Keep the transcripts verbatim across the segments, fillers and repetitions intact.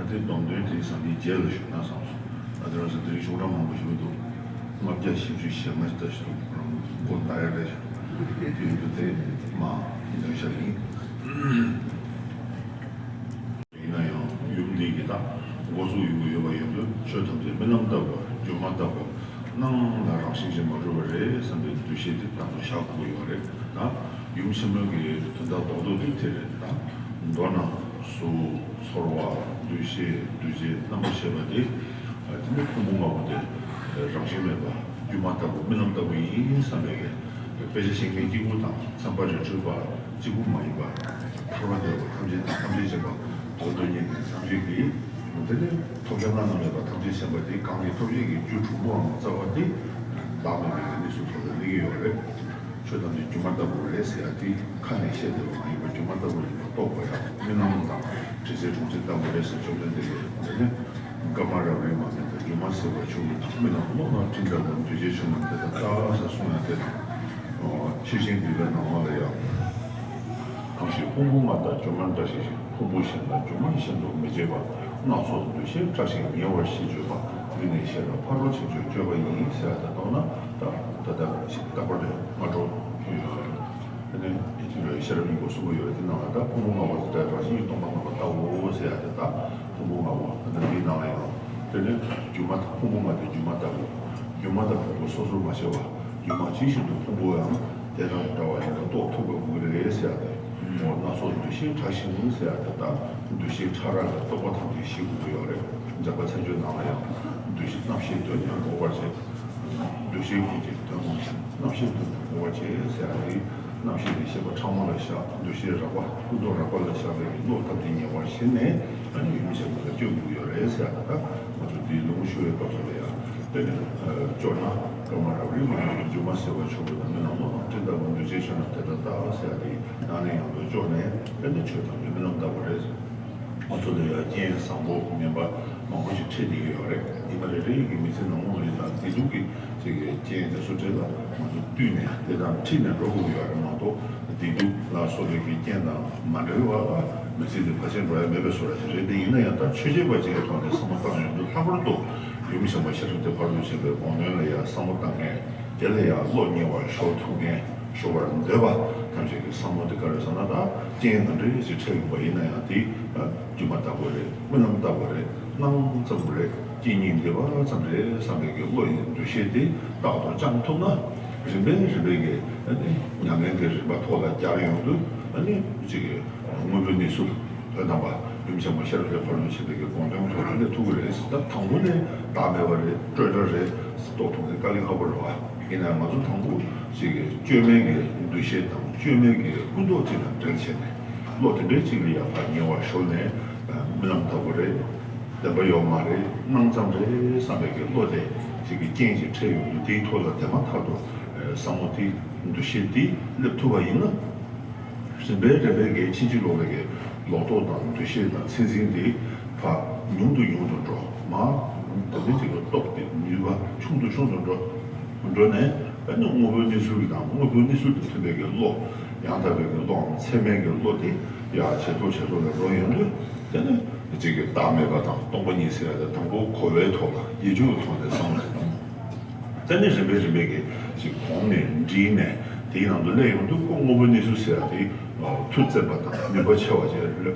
དེ་སྡོམ་དོན་དེ་བསམ་པའི་རྗེས་ལ་ཞུགས་ན་བསམ་སོང་། ང་དེ་རང་ཚོ་དེ་རིང་ཤོག་གྲངས་མང་པོ་ཞིག་འདུག་ལྔ་བརྒྱ་བཞི་བཅུ་ཞེ་ལྔ་ཞིག་ལྟ་ཞིག་འདུག་རང་མགོ་ཟླ་ཡ་རེད་ཤག་དེ་ཡིན་དུས་དེ་མ་ཡིན་དོན་ཤར་ཡིན། ཡིན་ན་ཡང་ཡུམ་འདི་གི་ད་འགོ་ཚུགས་ཡོང་གི་ཡོད་པ་ཡིན་དུས་ཆོས་ཐམས་ཅད་རྨི་ལམ་ལྟ་བུ་སྒྱུ་མ་ལྟ་བུ་སྣང་ལ་རང་བཞིན་གྱིས་མ་གྲུབ་པ་རེད་བསམ་པའི་འདུ་ཤེས་དེ་ད་དུང་བཞག་དགོས་ཀྱི་ཡོད་རེད་ད། ཡུམ་ཆེན་མོའི་གི་དོན་དག་རྡོག་རྡོག་དེ་དེ་རེད་ད། མདོར་ན་གཟུགས་ཚོར་བ་འདུ་ཤེས་འདུ་བྱེད་རྣམ་པར་ཤེས་པ་དེ་དེ་ནི་ཕུང་པོ་ལྔ་པོ་དེ་རང་བཞིན་མེད་པ་སྒྱུ་མ་ལྟ་བུ་རྨི་ལམ་ལྟ་བུ་ཡིན་བསམ་པའི་གི་དཔེ་ཆ་ཤེས་མཁན་གཅིག་པུ་དང་མཚན་པ་རི་ཁྲོད་པ་གཅིག་པུ་མ་ཡིན་པ། ཐར་པ་འདོད་པ་ཐམས་ཅད་དང་ཐམས་ཅད་མཁྱེན་པ་བདག་ཏུ་གཉེར་མཁན་ཐམས་ཅད་ཀྱིས་དེ་ནི་ཐོབ་བྱ་བླ་ན་མེད་པ་ཐམས་ཅད་མཁྱེན་པ་དེ་གང་གི་ཐོབ་བྱེད་ཀྱི་རྒྱུ་དྲུག་པོའམ་རྩ་བ་དེ་བདག་མེད་པའི་གནས་སུ་ཐོབ་པའི་གནས་ཀྱི་ཡོད་རེད། ཆོས་ཐམས་ཅད་སྒྱུ་མ་ལྟ་བུ་རེད་ཟེར་ཡ་དེ་ཁ་ནས་བཤད་བསྡད་པ་མ་ཡིན་པར་སྒྱུ་མ་ལྟ་བུ་ཡིན་པ་རྟོགས་དགོས་ཡ། རྨི་ལམ་དང་དྲི་ཟའི་གྲོང་ཁྱེར་ལྟ་བུ་རེད་ཟེར་བཅོམ་ལྡན་འདས་ཀྱིས་དེ་ནི་སྐར་མ་རབ་རིབ་མ་མེད་པར་སྒྱུ་མ་ཟེར་བ་ཆུང་ངུ་དང་རྨི་ལམ་ཀློང་ན་སྤྲིན་ལྟ་བུ་འདུས་བྱས་ཆུང་ངུ་དེ་དག་ལྟ་ཟེར་གསུངས་ཡ་དེ་དང་། ཆོས་ཆེན་འདུས་པའི་ནང་ལ་ཡང་། གང་ཞིག་ཕུང་པོ་ལྔ་དང་སྒྱུ་མར་བཀྲ་ཤིས་ཤིང་། ཕུང་པོ་གཞན་དང་སྒྱུ་མ་གཞན་དུ་མི་བྱེད་པ། སྣ་ཚོགས་འདུ་ཤེས་བྲལ་ཞིང་ཉེ་བར་ཞི་སྤྱོད་པ། འདི་ནི་ཤེས་རབ་ཕ་རོལ་ཕྱིན་མཆོག་སྤྱོད་པ་ཡིན་ཟེར་ཡ་དེ་ལྟ་ན་ད་ད་ལྟ་ཞིག་རྟག་པར་དེ་སྔ་དྲོ་ཨ་ནི་ཤེས་རབ་སྙིང་པོ་གསུངས་པ་ཡོད་པ་དེ་ནང་ལ་ད་ཕུང་པོ་ལྔ་པོ་དེ་ལྟར་རང་བཞིན་གྱིས་སྟོང་པ་རྣམ་པར་བལྟའོ་ཟེར་ཡ་དེ་ད་ཕུང་པོ་ལྔ་པོ་ད་ལྟ་འདིའི་ནང་ལ་ཡང་དེ་ནི་སྒྱུ་མ་དང་ཕུང་པོ་ལྔ་དེ་སྒྱུ་མ་ལྟ་བུ་སྒྱུ་མ་དང་ཕུང་པོ་སོ་སོར་མ་ཕྱེ་བ། སྒྱུ་མ་ཇི་བཞིན་དུ་ཕུང་པོའང་དེ་དང་འདྲ་བ་ཡིན་པ་རྟོགས་ཐུབ་པ་དགོས་ཀྱི་རེད་ཟེར་ཡ་དེ། འོ་སྣ་ཚོགས་འདུ་ཤེས་ཕྲ་ཞིང་ཟེར་ཡ་དེ་དང་འདུ་ཤེས་ཕྲ་རགས་ལ་རྟོག་པ་ཐམས་ཅད་ཞི་དགོས་ཀྱི་ཡོད་རེད། འཇམ་དཔལ་མཚན་བརྗོད་ནང་ལ་ཡང་འདུ་ཤེས་རྣམ་ཤེས་གདོན་ཡང་འགོག་པར་བྱེད། འདུ་ཤེས་ཀུན་གྱི་གདོན་སྤངས་ཤིང་། རྣམ་ཤེས་གདོན་དུ་འགོག་པར་བྱེད་ཟེར་ཡ་དེ། རྣམ་ཤེས་དེ་ཤེས་པ་ཕྲ་མོ་ལ་བཞག་འདུ་ཤེས་རགས་པ་ཀུན་རྟོག་རགས་པ་ལ་བཞག་པའི་བློ་ཐམས་ཅད་ཉེ་བར་ཞི་ནས་ཨ་ནི་ཡུམ་ཆེན་པོ་ལ་སྤྱོད་དགོས་ཀྱི་ཡོད་རེད་ཟེར་ཡ་དེ་དང་། ང་ཚོ་འདིའི་ལུང་ཞུ་བའི་སྐབས་སུ་ལ་ཡང་དེ་ནི་སྐྱོར་ན་སྐར་མ་རབ་རིབ་མ་ཡིན་པའི་སྒྱུ་མ་ཟེར་བ་ཆོག་པ་དང་རྨི་ལམ་ཀློང་ན་སྤྲིན་ལྟ་བུ་འདུས་བྱས་ཆུང་ངུ་དེ་ལྟར་བལྟ་ཟེར་ཡ་དེ་ནང་ནས་ཡང་དུ་སྐྱོར་ནས་དེ་ནི་ཆོས་ཐམས་ཅད་རྨི་ལམ་ལྟ་བུ་རེད། ང་ཚོ་ལ་ཡང་རྐྱེན་བཟང་པོ་ངན་པ་མང་པོ་ཞིག་འཕྲད་བསྡད་ཀྱི་ཡོད་རེད། ཉི་མ་རེ་རེ་ཡི་གི་མི་ཚེ་ནང་ལོགས་ལ་ཡང་བདེ་སྡུག་གི་ཅིག་གི་རྐྱེན་དེ་ཚོ་འཕྲད་ལ་ང་ཚོ་བཏུལ་ནས་དེ་དང་འཁྲིལ་ནས་འགྲོ་དགོས་ཀྱི་ཡོད་རེད་མ་གཏོགས། བདེ་སྡུག་ལ་སོགས་པའི་གི་རྐྱེན་དང་མ་འབྲེལ་བ་ལ་མི་ཚེ་འདི་ཕལ་ཆེར་འགྲོ་ཡ་མེད་པའི་བཟོ་འདྲ་ཞིག་རེད། དེ་ཡིན་ན་ཡང་ད་ཆོས་བྱེད་པ་ཅིག་གི་ཐོག་ནས་བསམ་བློ་བཏང་ཡོང་དུས་ལྷག་པར་དུ་ཡུམ་ཆེན་པོ་ཤེས་རབ་ཀྱི་ཕ་རོལ་ཏུ་ཕྱིན་པའི་དགོངས་དོན་ལ་ཡང་བསམ་བློ་བཏང་མཁན། དེ་ལ་ཡང་བློ་ཉེ་བར་ཞུགས་ཐུབ་མཁན། ཞུགས་པར་འདོད་པ་ཐམས་ཅད་ཀྱི་བསམ་བློ་དེ་ག་རེ་ཟེར་ན། ད་རྐྱེན་ག་འདྲ་ཞིག་འཕྲད་ཡོང་པ་ཡིན་ན་ཡང་དེ་སྒྱུ་མ་ལྟ་བུ་རེད། རྨི་ལམ་ལྟ་བུ་རེད། སྣང་ཙམ་རེད། རྐྱེན་གཉིས་འདུས་པ་ཙམ་རེད་བསམ་པའི་གི་བློ་ཡི་འདུ་ཤེས་དེ་རྟག་ཏུ་བཅངས་ཐུབ་ན། རིམ་པས་རིམ་པས་ཀྱི་ཨ་ནི་ཉམས་ལེན་གྱི་རིམ་པ་ཐོག་ལ་རྒྱག་ཡོང་དུས་ཨ་ནི་ཅིག་དངོས་པོའི་གནས་ཚུལ་དོན་དམ་པ་ཡུམ་ཆེན་པོ་ཤེས་རབ་ཀྱི་ཕ་རོལ་ཏུ་ཕྱིན་པའི་གི་དགོངས་དོན་ཐོག་ལ་སླེབས་ཐུབ་ཀྱི་རེད། ད་དང་པོ་ནས་བདག་མེད་པ་རེད། སྤྲོས་བྲལ་རེད། རྟོགས་ཐུབ་མཁན་དཀའ་ལས་ཁག་པོ་རེད་བ། ཡིན་ནའང་ང་ཚོ་དང་པོ་ཅིག་གི་བཅོས་མའི་གི་འདུ་ཤེས་དང་བཅོས་མའི་གི་ཀུན་རྟོག་ཅིག་དང་འབྲེལ་བྱས་ནས་བློ་དེ་འདྲའི་ཅིག་ལ་ཡར་ཕར་ཉེ་བར་ཞུགས་ནས་རྨི་ལམ་ལྟ་བུ་རེད། བདེན་པ་ཡོད་མ་རེད། སྣང་ཙམ་རེད་བསམ་པའི་གི་བློ་དེ་ཅིག་གི་རྐྱེན་ཅིག་འཕྲད་ཡོང་དུས་དེའི་ཐོག་ལ་དེ་མ་ཐག་ཏུ་བསམ་བློ་དེ་འདུ་ཤེས་དེ་སླེབས་ཐུབ་པ་ཡིན་ན། རིམ་པས་རིམ་པས་ཀྱི་ཕྱིན་ཅི་ལོག་ལ་གི་ལོག་རྟོག་དང་འདུ་ཤེས་དང་མཚན་འཛིན་དེ་ཕར་ཉུང་དུ་ཉུང་དུ་འགྲོ། མར་དེ་ནས་ཅིག་གི་སྟོབས་དེ་ནུས་པ་ཆུང་དུ་ཆུང་དུ་འགྲོ། འགྲོ་ནས་ཨ་ནི་དངོས་པོའི་གནས་ཚུལ་གྱི་དང་དངོས་པོའི་གནས་ཚུལ་དང་མཐུན་པའི་གི་བློ། ཡང་དག་པའི་གི་བློའམ་ཚད་མའི་གི་བློ་དེ་ཡར་ཇེ་མཐོ་ཇེ་མཐོ་ལ་འགྲོ་ཡོང་དུས་དེ་ནི་ཅིག་གི་བདག་མེད་པ་དང་སྟོང་པ་ཉིད་ཟེར་ཡ་དེ་དང་པོ་གོ་བའི་ཐོག་ལ་ཡིད་འཇུག་གི་ཐོག་ནས་བསམ་བློ་ཞིག་བཏང་། དེ་ནས་རིམ་པས་རིམ་པས་ཀྱིས་ཅིག་གོང་ནས་འདྲིས་ནས་དེའི་ནང་དུ་སླེབས་ཡོང་དུས་ཁོ་དངོས་པོའི་གནས་ཚུལ་ཟེར་ཡ་དེ་མཐུ་བཙན་པ་དང་ནུས་པ་ཆེ་བ་ཅིག་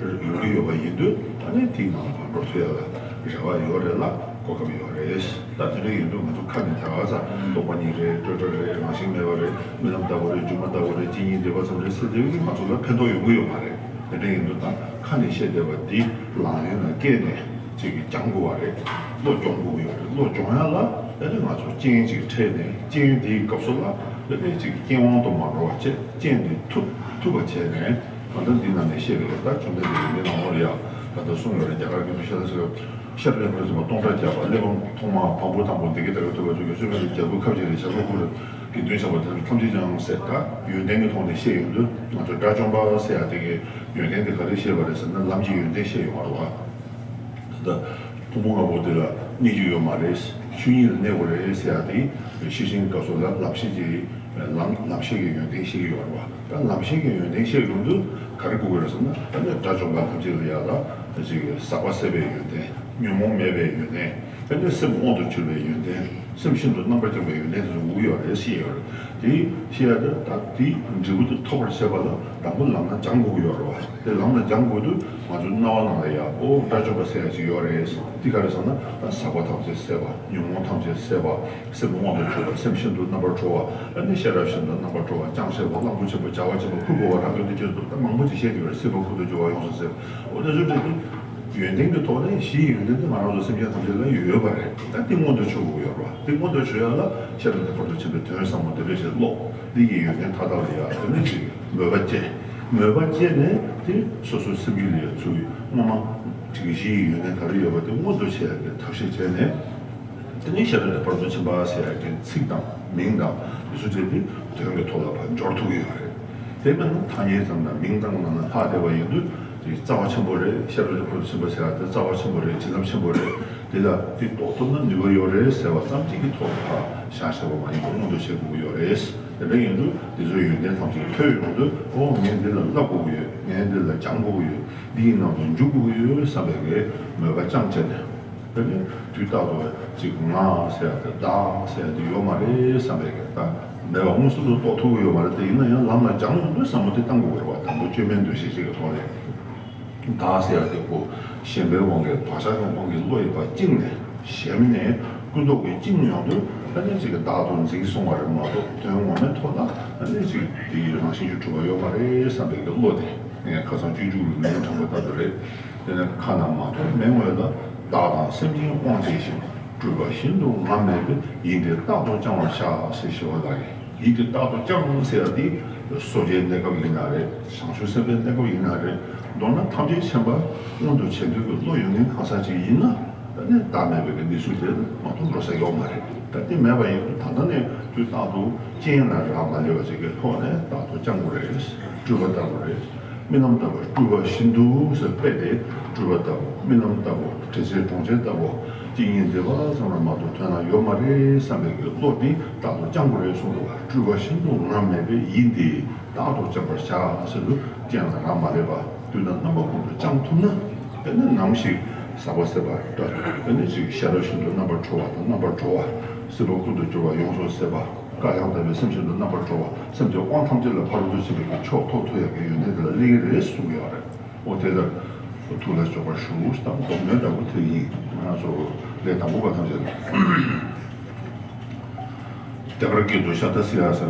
ཡོང་གི་ཡོད་པ་ཡིན་དུས་ད་ནི་དེའི་ནང་ལ་འགྲོ་ཐུབ་ཡ་ལ་རེ་བ་ཡོད་རེད་ལ་གོ་སྐབས་ཡོད་རེད། ད་དེ་འདྲ་ཡིན་དུས་ང་ཚོ་ཁ་ནས་ད་ག་ས་རྟོག་པ་ཉིད་རེད། སྤྲོས་བྲལ་རེད། རང་བཞིན་མེད་པ་རེད། རྨི་ལམ་ལྟ་བུ་རེད། སྒྱུ་མ་ལྟ་བུ་རེད། རྐྱེན་གཉིས་འདུས་པ་ཙམ་རེད་ཟེར་དེ་ང་ཚོ་ལ་ཕན་ཐོགས་ཡོང་གི་ཡོད་མ་རེད། དེ་འདྲ་ཡིན་དུས་ད་ཁ་ནས་བཤད་བསྡད་པ་འདི་ལག་ལེན་ལ་བཀལ་ནས་ཅིག་གིས་སྦྱང་དགོས་པ་རེད། བློ་སྦྱོང་དགོས་ཀྱི་ཡོད་རེད། བློ་སྦྱོང་ཡ་ལ་ཨ་ནི་ང་ཚོ་རྐྱེན་ཅིག་འཕྲད་ནས་རྐྱེན་དེའི་སྐབས་སུ་ལ་ཨ་ནི་ཅིག་རྐྱེན་དབང་དུ་མ་འགྲོ་བ་བྱས། རྐྱེན་དེ་ཐུབ་ཐུབ་པ་བྱས་ནས་ད་ལྟ་འདི་ནང་ནས་བཤད་པའི་ད་བཅོམ་ལྡན་འདས་ཀྱིས་འདི་ནང་ལོགས་ལ་ཡ་ད་ལྟ་གསུངས་ཡོད་རེད། རྒྱ་གར་གྱི་འདུལ་བྱ་ལ་ཟེར་བ་ཤར་ལྷོའི་ཕ་རོལ་ཏུ་ཕྱིན་པ་སྟོང་ཕྲག་བརྒྱ་པ། གླེགས་བམ་ཐོག་མར་བམ་པོ་དང་པོ་བདེ་དགེ་ལྟ་བུའི་ཐོས་པ་དྲུག་གི་སྤྱོད་པའི་རྒྱལ་པོའི་ཁབ་ཅིག་རེད། ཞབས་ལ་བསྐུར་གྱི་མདུན་བྱ་བ་དེ་ཐམས་ཅད་ཀྱང་ཟེར་ད་ཡོན་ཏན་གྱི་ཐོག་ནས་བཤད་ཡོང་དུས་ང་ཚོ་དགྲ་བཅོམ་པ་ཟེར་ཡ་དེ་གི་ཡོན་ཏན་དེ་ག་རེ་བཤད་པ་རེད་ཟེར་ན་ལམ་གྱི་ཡོན་ཏན་བཤད་ཡོང་བ་རེད་བ། ད་ལྟ་ཕུང་པོ་ལྔ་པོ་དེ་ལ་གནས་རྒྱུ་ཡོད་མ་རེད། ཆོས་ཉིད་ལ་གནས་དགོས་རེད་ཟེར་ཡ་དེ་ཤེར་ཕྱིན་སྐབས་སུ་ལ་ལམ་ཤེས་ཀྱི་ ལམ་ལམ་ཤེས་ཀྱི་ཡོན་ཏན་ཤེས་ཀྱི་ཡོད་རེད་བ། ད་ལམ་ཤེས་ཀྱི་ཡོན་ཏན་ཤེས་ཡོང་དུས་ག་རེ་དགོས་ཀྱི་རེད་ཟེར་ན། ད་ནི་དགྲ་བཅོམ་པ་ཐམས་ཅད་ལ་ཡ་ད་ཅིག་ཟག་པ་ཟད་པའི་ཡོན་ཏན། ཉོན་མོངས་མེད་པའི་ཡོན་ཏན། ད་ནི་སེམས་དབང་དུ་གྱུར་པའི་ཡོན་ཏན། སེམས་ཤིན་ཏུ་རྣམ་པར་འཇོམས་པའི་ཡོན་ཏན་དེ་ཚོ་དགོས་ཀྱི་ཡོད་རེད་ཞེས་ཡོད་རེད། དེ་ཤེས་ཡ་དེ་ད་དེ་འབྲས་བུ་དེ་ཐོབ་པར་བྱེད་པ་ལ་དང་པོ་ལམ་སྣ་སྦྱང་དགོས་ཀྱི་ཡོད་རེད་བ། དེ་ལམ་སྣ་སྦྱང་དགོས་དུས་ང་ཚོའི་རྣ་བ་ནང་ལ་ཡ་ཨོ་དགྲ་བཅོམ་པ་ཟེར་ཡ་ཅིག་ཡོད་རེད། དེ་ག་རེ་ཟེར་ན་ད་ཟག་པ་ཐམས་ཅད་ཟད་པ། ཉོན་མོངས་ཐམས་ཅད་ཟད་པ། སེམས་དབང་དུ་གྱུར་པ། སེམས་ཤིན་ཏུ་རྣམ་པར་གྲོལ་བ། ཨ་ནི་ཤེས་རབ་ཤིན་ཏུ་རྣམ་པར་གྲོལ་བ། ཅང་ཤེས་པ། གླང་པོ་ཆེན་པོ། བྱ་བ་ཆེན་པོ། འཁོར་བསྐོར་བ། རང་གི་དོན་བྱེད་དུ། ད་མང་པོ་ཅིག་བཤད་ཀྱི་ཡོད་རེད། སྲིད་པ་ཁུར་དུ་སྦྱོར་བ། ཡོངས་སུ་ཟད་པ། འོ་དེ་ཚོ་འདྲ་དེ་ཡོན་ཏན་གྱི་ཐོག་ནས་གཞི་ཡི་ཡོན་ཏན་དེ་ང་རང་ཚོ་སེམས་ཅན་ཐམས་ཅད་ལ་ཡོད་པ་རེད། ད་དེ་མངོན་དུ་ཕྱོགས་དགོས་ཡོད་རེད་བ། དེ་མངོན་དུ་ཕྱོགས་ཡ་ལ་ཤེས་རབ་ཀྱི་ཕ་རོལ་ཏུ་ཕྱིན་པའི་དོན་ཟབ་མོ་དེ་འདྲ་ཞིག་ཀློག་འདི་ཡི་ཡོན་ཏན་མཐའ་དག་ལ་ཡ་དེ་ནས་ཅིག་མོས་པ་སྐྱེ། མོས་པ་སྐྱེས་ནས་དེ་སོ་སོའི་སེམས་རྒྱུད་ལ་ཡ་ཚུར་སྔོན་མ་ཅིག་གཞི་ཡི་ཡོན་ཏན་ག་རེ་ཡོད་པ་དེ་མངོན་དུ་བྱེད་ཡ་གི་ཐབས་ཤེས་བྱས་ནས། དེ་ནས་ཤེས་རབ་ཀྱི་ཕ་རོལ་ཏུ་ཕྱིན་པ་ཟེར་ཡ་གི་ཚིག་དང་མིང་དང་དེ་ཚོ་བྲིས་ཏེ་དོན་གྱི་ཐོག་ལ་ཕར་འབྱོར་ཐུབ་ཀྱི་ཡོད་རེད། དེ་མིན་ན་ཐ་སྙད་ཙམ་དང་མིང་ཙམ་ནང་ན་ལྷག་བསྡད་པ་ཡིན་དུས་དེ་རྩ་བ་ཆེན་པོ་རེད། ཤེས་རབ་ཀྱི་ཕ་རོལ་ཏུ་ཕྱིན་པ་ཟེར་ཡ་དེ་རྩ་བ་ཆེན་པོ་རེད། བྱིན་རླབས་ཆེན་པོ་རེད། དེ་ལ་དེ་རྟོགས་ཐུབ་ན་ནུས་པ་ཡོད་རེད་ཟེར་བ་ཙམ་གཅིག་གི་ཐོག་ལ་ཕར་བཞག་བཞག་པ་མ་ཡིན་པར་མངོན་དུ་བྱེད་དགོས་ཀྱི་ཡོད་རེད། དེ་འདྲ་ཡིན་དུས་དེ་ཚོའི་ཡོན་ཏན་ཐམས་ཅད་ཐོས་ཡོང་དུས་ཨོ་ངས་འདི་ལ་བསླབ་དགོས་ཀྱི་ཡོད། ངས་འདི་ལ་སྦྱང་དགོས་ཀྱི་ཡོད། འདིའི་ནང་དུ་འཇུག་དགོས་ཀྱི་ཡོད་བསམ་པའི་གི་མོས་པ་བཅངས་བྱས་ནས། དེ་ནི་དུས་རྟག་ཏུ་ཅིག་ང་ཟེར་ཡ་དེ་བདག་ཟེར་ཡ་དེ་ཡོད་མ་རེད་བསམ་པའི་གི་ད་མེད་པ་མངོན་སུམ་དུ་རྟོགས་ཐུབ་ཀྱི་ཡོད་མ་རེད། དེ་ཡིན་ན་ཡང་ལམ་ལ་སྦྱང་ཡོང་དུས་བསམ་བློ་དེ་བཏང་དགོས་ཀྱི་རེད་བ། དང་པོ་བཅོས་མའི་འདུ་ཤེས་ཤིག་གི་ཐོག་ནས། བདག་ཟེར་ཡ་དེ་ཁོ་ཞེན་པའི་དབང་གིས་བག་ཆགས་ཀྱི་དབང་གིས་བློ་ཡིས་ཕར་བཅིངས་ནས་ཞེན་ནས་ཀུན་རྟོག་གིས་བཅིངས་ཡོང་དུས་ཨ་ནི་ཅིག་བདག་ཏུ་འཛིན་སོང་བ་རེད་མ་གཏོགས་དོན་ངོ་མའི་ཐོག་ལ་ཨ་ནི་ཅིག་དེའི་རང་བཞིན་གྱིས་གྲུབ་པ་ཡོད་མ་རེད་བསམ་པའི་གི་བློ་དེ་ངས་ཁ་སང་སྤྱོད་འཇུག་ལ་མིང་དྲངས་པ་ལྟ་བུ་རེད། དེ་ནས་ཁ་ན་མ་ཐོ་མའི་ངོས་ལ་བདག་དང་སེམས་ཅན་དབང་བྱས་ཤིང་། སྤྲུལ་པ་ཤིན་ཏུ་ངར་མེད་པས། ཡིད་འདི་རྟག་ཏུ་བཅང་བར་བྱ། ཟེར་ཞེས་པ་ལགས། ཡིད་འདི་རྟག་ཏུ་བཅང་ཟེར་ཡ་འདི་སོ་སྐྱེའི་གནས་སྐབས་ཡིན་ན་རེད། བྱང་ཆུབ་སེམས་དཔའི་གནས་སྐབས་ཡིན་ན་རེད། མདོར་ན་ཐམས་ཅད་མཁྱེན་པ་མངོན་དུ་བྱེད་འདོད་ཀྱི་བློ་ཡོད་མཁན་གང་ཟག་ཅིག་ཡིན་ན་ད་ནི་བདག་མེད་པའི་གི་གནས་ཚུལ་དེ་མ་གཏོགས་འགྲོ་ས་ཡོད་མ་རེད། ད་དེ་མེད་པ་ཡིན་དུས་ད་ལྟ་ནས་དུས་རྟག་ཏུ་རྐྱེན་ལ་རག་མ་ལས་པ་ཅིག་གི་ཐོག་ནས་རྟག་ཏུ་བཅང་དགོས་རེད། སྤྲུལ་པ་ལྟ་བུ་རེད། རྨི་ལམ་ལྟ་བུ། སྤྲུལ་པ་བཞིན་དུ་ཟེར་དཔེ་དེ་སྤྲུལ་པ་ལྟ་བུ། རྨི་ལམ་ལྟ་བུ། དྲི་ཟའི་གྲོང་ཁྱེར་ལྟ་བུ། ཏིང་ངེ་འཛིན་པ་ཙམ་ལ་མ་གཏོགས་དོན་ལ་ཡོད་མ་རེད་བསམ་པའི་གི་བློ་དེ་རྟག་ཏུ་བཅང་དགོས་རེད་གསུངས་འདུག་བ། སྤྲུལ་པ་བཞིན་དུ་ངར་མེད་པས། ཡིད་འདི་རྟག་ཏུ་བཅང་བར་བྱ་ཟེར་དུས་རྐྱེན་ལ་རག་མ་ལས་པ་དུས་དང་རྣམ་པ་ཀུན་ཏུ་བཅང་ཐུབ་ན་དེ་ནི་ནམ་ཞིག་ཟག་པ་ཟད་པ་འདྲ་དེ་ནི་ཅིག་ཤེས་རབ་ཤིན་ཏུ་རྣམ་པར་གྲོལ་བ་དང་རྣམ་པར་གྲོལ་བ། སྲིད་པ་ཀུན་ཏུ་སྦྱོར་བ་ཡོངས་སུ་ཟད་པ། བཀའ་ཡང་དག་པའི་སེམས་ཤིན་ཏུ་རྣམ་པར་གྲོལ་བ། སེམས་ཀྱི་དབང་ཐམས་ཅད་ལ་ཕ་རོལ་ཏུ་ཕྱིན་པའི་གི་ཕྱོགས་ཐོབ་ཐུབ་ཡག་གི་ཡོན་ཏན་དེ་ལ་སླེབས་ཀྱི་རེད་གསུང་གི་ཡོད་རེད། འོ་དེ་ལྟར་ཐུགས་ལ་འཇོག་པར་ཞུ་དང་སྡོམ་ལན་འདྲ་པོ་དེ་ཡིན། ང་རང་ཚོ་ལས་དང་པོ་པ་ཐམས་ཅད་ལ། བདེ་བར་སྐྱིད་དོ་ཤ་ད་སི་ཡ་ཟེར་